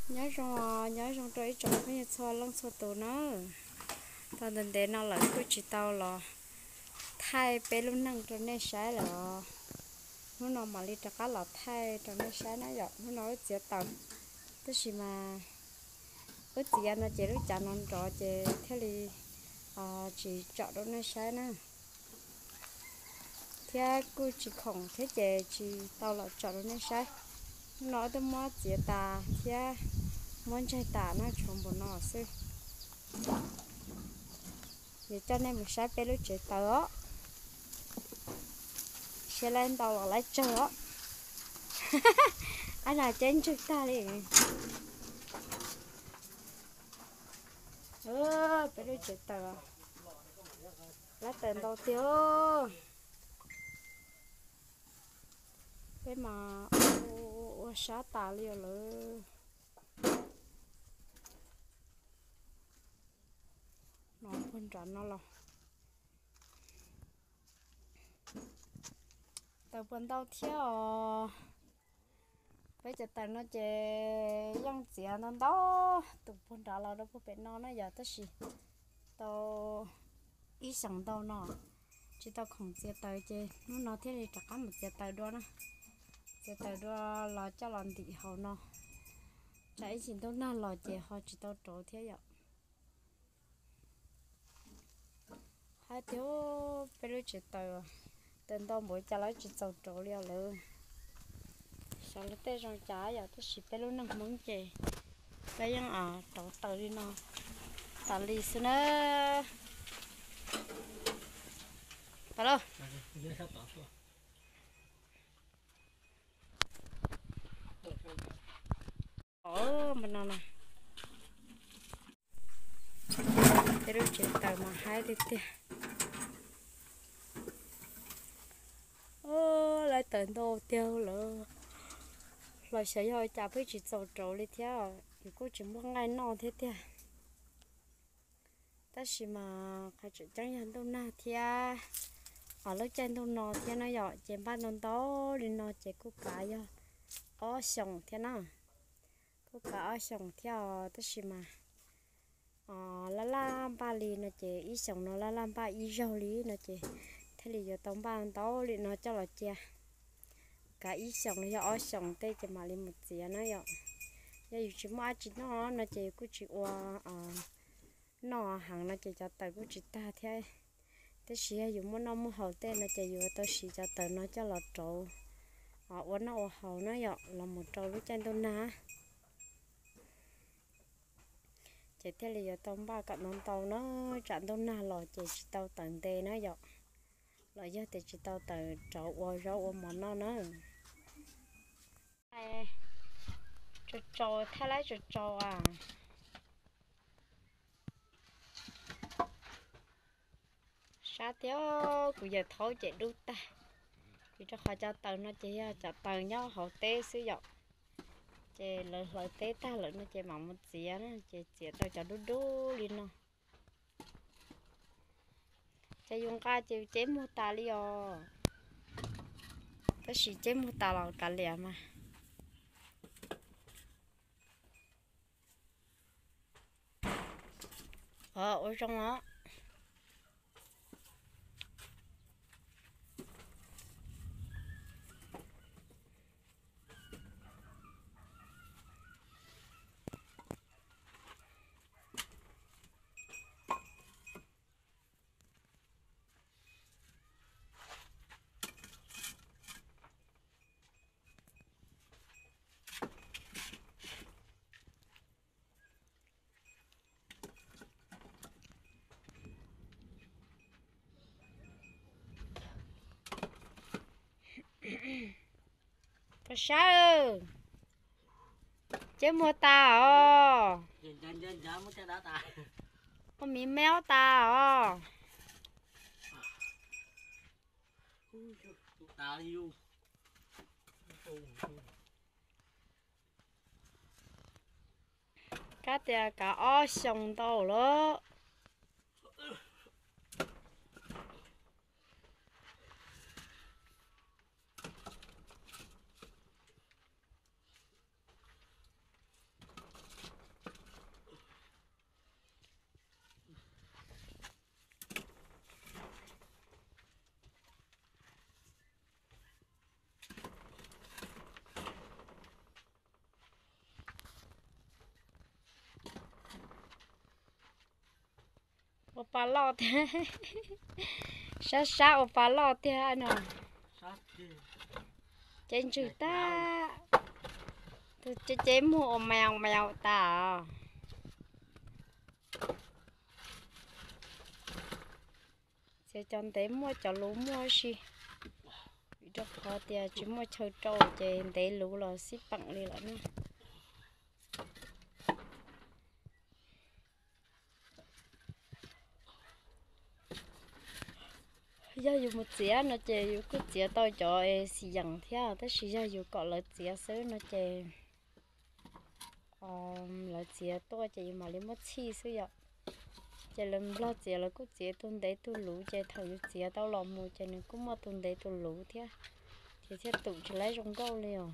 Nyob zoo, nyob zoo rau ib tsoom phooj ywg txhua leej txhua tus na. Tau ntev ntev no lawm kuj tsis tau los thaij peb lub neej rau nej saib lawm os. Hnub no mam li rov qab los thaij rau nej saib na yom. Hnub no wb txiav taws, tab sis mas wb txiav no ces lub cav no nrov ces thiaj li tsis tsom rau nej saib na. Thiab kuj tsis khoom thiab ces tsis tau los tsom rau nej saib. Hnub no wb twb muab txiav tas thiab muab ntsaig tas na, tshuav npaum no xwb. Yuav coj nej mus saib peb lub tsev taws os. Siab laib ntau los laib tsawg os. Ab, nas ceb ntswg tag li. Peb lub tsev taws, laib taws ntau tiag. Peb mas ua sab tas li os lawm. No puag nram no los taws puas ntau thiab os. Peb cov taws no ces yeej txiav ntau ntau tus puag nrad los rau puag pem no na yom, tab sis tau ib xyoos ntau no tsis tau khoom txiav taws ces hnub no thiaj li rov qab mus txiav taws dua na. Txiav taws dua los coj los ntim hauv no, tsam ib chim ntuj nag los ces ho tsis tau rauv thiab yom. Hais tias peb lub tsev taws, taws ntau npaum cas los tsis txaus rauv li os lawm. Xyov lawv tej zoo cas yom, tab sis peb lub neej Hmoob ces peb yeej rauv taws li no tas li xwb na. Tau lauj. Os, mas no na, peb lub tsev taws mas haib tiag tiag. Laib taws ntau tiag lawm, los xyov yog ua cas pheej tsis txaus rauv li thiab, yus kuj tsis muaj nqaij noj thiab tiag. Tab sis mas qhov tseem ceeb yog ntuj nag thiab, lub caij ntuj no thiab no yom, ces npaj ntau ntau li no ces kuj kav yog ob xyoos thiab na. Kuj kav ob xyoos thiab os, tab sis mas laj laj npaj li no ces ib xyoos no laj laj npaj ib zaug li no ces thiaj li yuav tau npaj ntau li no coj los cia. Kav ib xyoos los yog ob xyoos tej ces mam li mus txiav na yom. Yog yus tsis muaj dab tsi noj no ces yus kuj tsis ua noj heev no ces cov taws kuj tsis tag thiab. Tab sis yog yus muaj noj muaj haus tej no ces yus tau siv cov taws no coj los rauv ua noj ua haus na yom, los mus rau lub caij ntuj nag. Ces thiaj li yuav tau npaj kom ntau ntau na, tsam ntuj nag los ces tsis tau taws nte na yom, los yog tias tsis tau taws rauv ua zaub ua mov noj na. Tsaus tsaus, thaij laib tsaus tsaus a. Sab tiag, kuv yawm thaub ces dub tag, vim rau qhov cov taws no ces yog cov taws nyob hauv teb xwb yom. Ces lawv hlawv teb tag lawm no ces mam mus txiav na, ces txiav tau cov dub dub li no. Ces yus nqa ces yus ceb muag tas li os. Tab sis ceb muag tas los kav liam mas. Ua zoo os. Pog Sab, ceb muag tas os. Muag miv meb tas os. Kab tias kav ob xyoos ntau lawm. Ua pa loj tiag. Sab sab ua pa loj tiag no. Ces ntsws tag. Tus ceb muag ua maus maus tas os. Txiav cov ntev muaj cov luv muaj si. Vim rau qhov tias tsis muaj chaw rau ces ntev luv los xib peem li lawm na. Yog yus mus txiav no ces yus kuj txiav tau cov xim yeem thiab, tab sis yog yus kom lawv txiav xwb no ces lawv txiav tuaj ces yus mam li muab txhij xwb yom. Ces lawv nplog txiav lawv kuj txiav tus ntev tus luv, ces thaum yus txiav tau los mus ces nws kuj muaj tus ntev tus luv thiab, ces thiaj tum tsis laib zoo nkauj li os.